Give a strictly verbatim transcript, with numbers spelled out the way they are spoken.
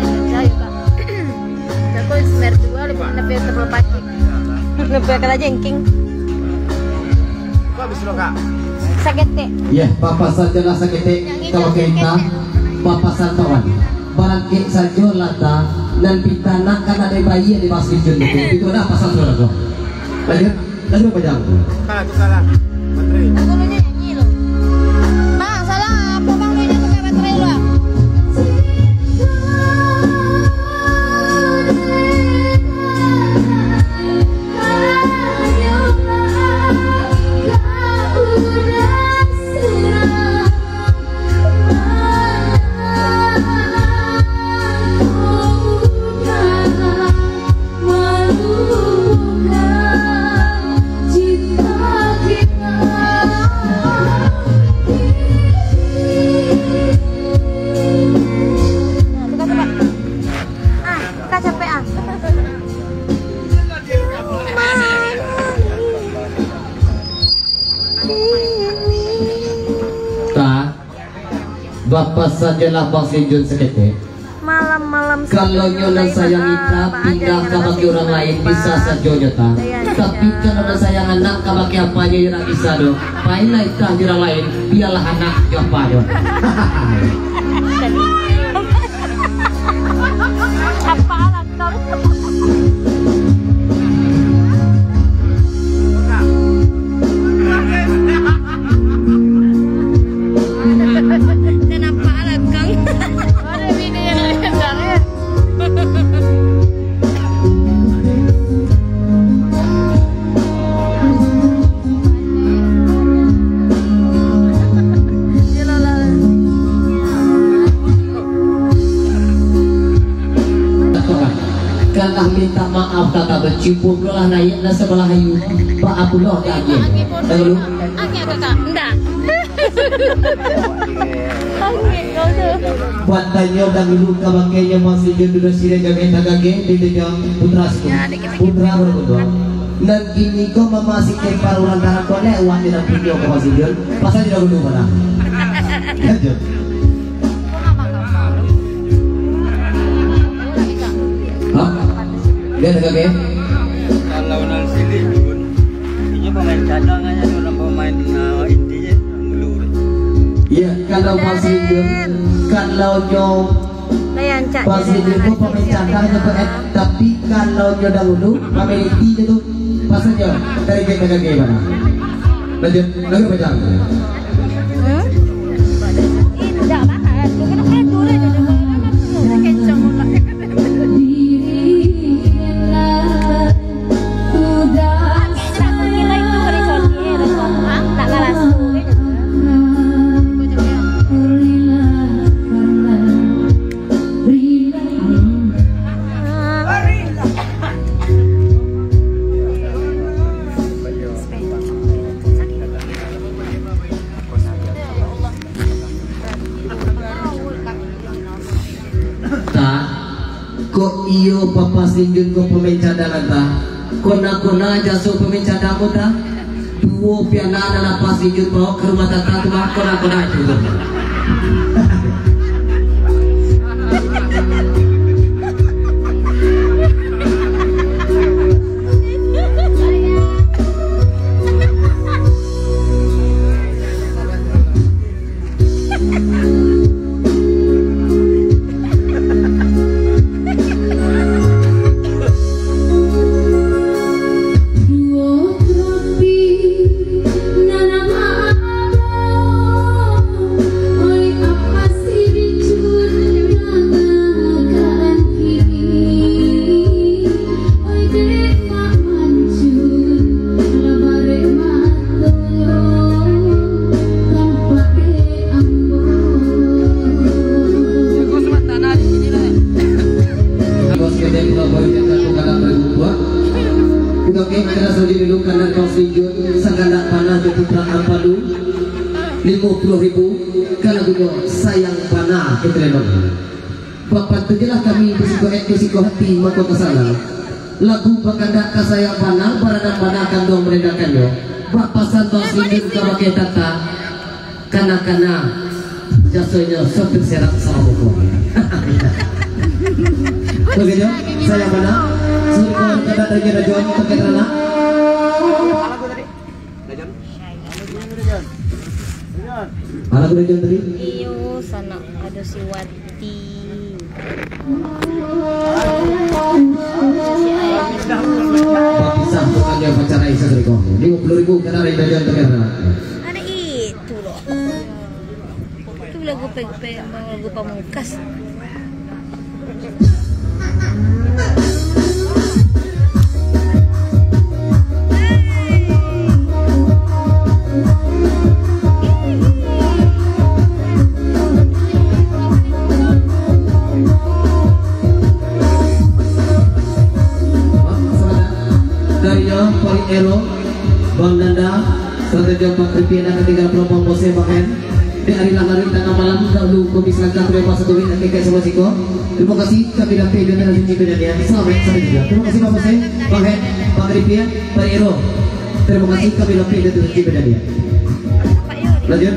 Jago, Kak. Jago semer dua, lebih lebih terlalu pagi. Lebih kena jengking. Saketek. Ya, papasan sajolah saketek. Kalau kita papasan kawan. Barangkek sajolah ta, nan pitanak kan ado bayi di Bang Sijun tu. Itu dah pasan suara tu. Lanjut. Lalu apa jam? Salah, tu salah. Baterai. Lagu lu nyanyi lu. Bang, salah apa bang, lu ini pakai baterai lu, ah? Ta, bapasan jolah Bang Sijun saketek. Malam-malam kalau nyo nan sayang ita pindah ka bagi urang lain, bisa sajo nyo ta. Tapi kalau nan sayang anak ka bagi apanyo, indak bisa doh. Pailah ita jo urang lain, bialah anak jo apanyo. Apa alat kau? Dah nampak lah, Kang. Ada bini yang legendar, ya? Kanah minta maaf, kakak bacipuak pulo lah naiak nan sabalah ayu. Baa pulo ka angin. Dahulu. Angin, kakak. Ndak. Angin kau tu. Buat tanyo dahulu ka bakeh nyo masih jo duduak sirih joget tagageh di tejang putra situ. Putra baru kedua. Nan kini ko mamasih kempar urang dalam konek, wan di dalam pinyo ka masih jo. Pasal jo dahulu mana? Lanjut. Hah? Dia ada kaki? Kalau nan silih pun, inyo pamain cadang aja tu, urang pamain, ah, inti je, dulu. Iya, kalau masih ingat, kalau nyo masih ingat pun pamain cadang aja tu, eh, tapi kalau nyo dahulu, pamain inti je tu, pasal nyo, dari kita kaki mana? Lanjut, lagi apa jam? Hmm? Indak banget. Kena pedur aja dia. Kencang pula. Kayaknya aku kira itu dari Sony, dari Sony. Ah, tak laras tu, kan? Ta, kok iyo Papa Sinjun ko pamain cadangan, ta? Kona-kona jaso pamain cadang ko, ta? Duo pianak nan Papa Sinjun bawa ka rumah tata tu mah kona-kona itu. Oke, kita saudari dulu karena kau sinjun, sanganak panah jo putra ampadu, limo puluah ribu, kalau gunyo sayang panah kita lemah. Bapak tu jelah kami di siko, eh, di siko hati mako ka sana. Lagu bakandak ka sayang panah, baranak panah kanduang merendahkannyo. Bapasan bang sinjun ka bakeh tata, kana-kana jasonyo sopir serap sawo ko. Oke, Jon. Sayang bana. Suruh kau kata tadi ada Jon, pakai celana. Alah, kuda Jon tadi. Iyo, sanak ado si Wati. Bapisah bukan dia pacarai sadari kau. Lima puluh ribu kena dari Jon tadi, sanak. Ada itu loh. Itu lagu pe-, pe-, lagu pamungkas. Dari Parit Ero, Bang Nanda, sarato jo Pak Kripian, nan katinggalan penumpang bos e, Bang Hen. Di hari lah larut tangah malam, dahulu kopi selangkah, terima kasih, terima kasih sama siko. Terima kasih, kami dapat dana dari Cik Bedania. Selamat sampai tujuan. Terima kasih, Bapak Sen, Bang Hen, Bang Ripian, Bang Iro. Terima kasih, kami dapat dana dari Cik Bedania. Lanjut.